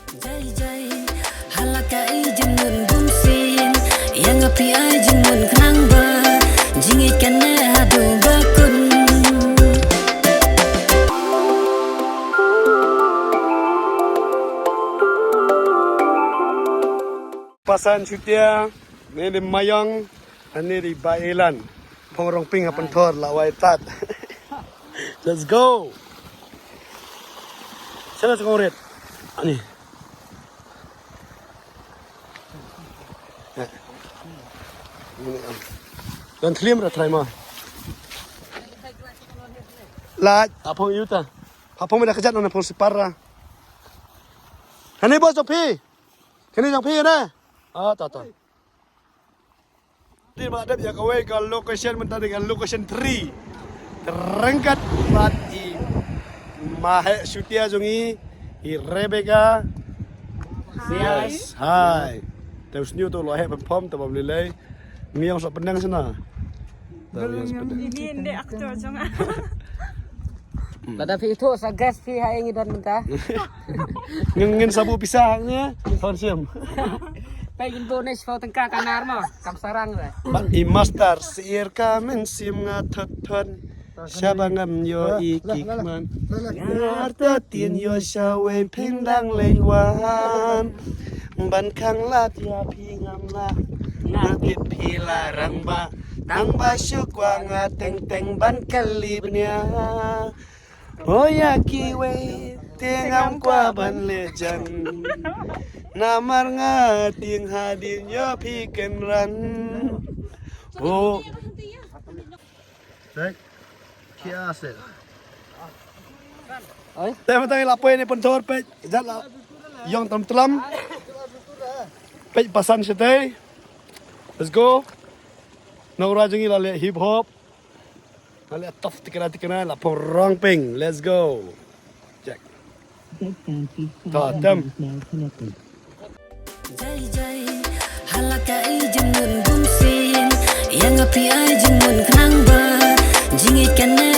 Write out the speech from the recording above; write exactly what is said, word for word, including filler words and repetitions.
Jai jai, ha la ka i jingmut bun sien, ïa nga phi ai jingmut khnang ba jingïeit kane haduh ba kun. Pasan Shutia, ne di Mayang, ne di Bailan. Phong Rongping ha pynthor la wai tat. Let's go. Sana sa kongret. Ani. Don thlim ra trai ma. La, apong yuta. Apong mi da kajat na phong sipar ra. Hani bos jong phi. Kini jong phi ne. Ah, ta ta. Te ba dep ïa kawei ka location mynta dei ka location three. Ryngkat bad i Mahek Shutia jong i, i Rebecca. Yes, hi. Te usnyu to lo heh pynphom te ba mlilei. Ngi ong sa pynang sana. Te ong sa pynang. Ini ndek actor jong nga. Lada phi ithuh sa guest phi ha ïing i don mynta. Ngin ngin sabu pisa ne. Thon siam. Pei ngin bo ne shiphew tyngka ka nar mo. Kam sarang re. Bad i master sir ka men sim nga thot thon. Shaba ngam ïoh i ki khman. Ngar ta tien ïoh shawei phing dang leng wan. Ban khang lad ïa phi ngam lah. Nga tip phi la rang ba. Tang ba shu kwah nga teng teng ban kali bnia. Oh ïa kiwei te ngam kwah ban leh jan. Namar nga tieng hadien ïa phi kynran. Oh. Dek. Kia se. Oi. Te mynta ngi la poi ne pynthor peit jat la ïong tlam tlam. Peit pasan shatei. Let's go. Nongrwai jong ngi la leh hip hop. La leh tough tikna tikna la Phong Rongping. Let's go. Check. Ta tem. Jai jai, ha la ka i jingmut bun sien, ïa nga phi ai jingmut khnang ba jingïeit kane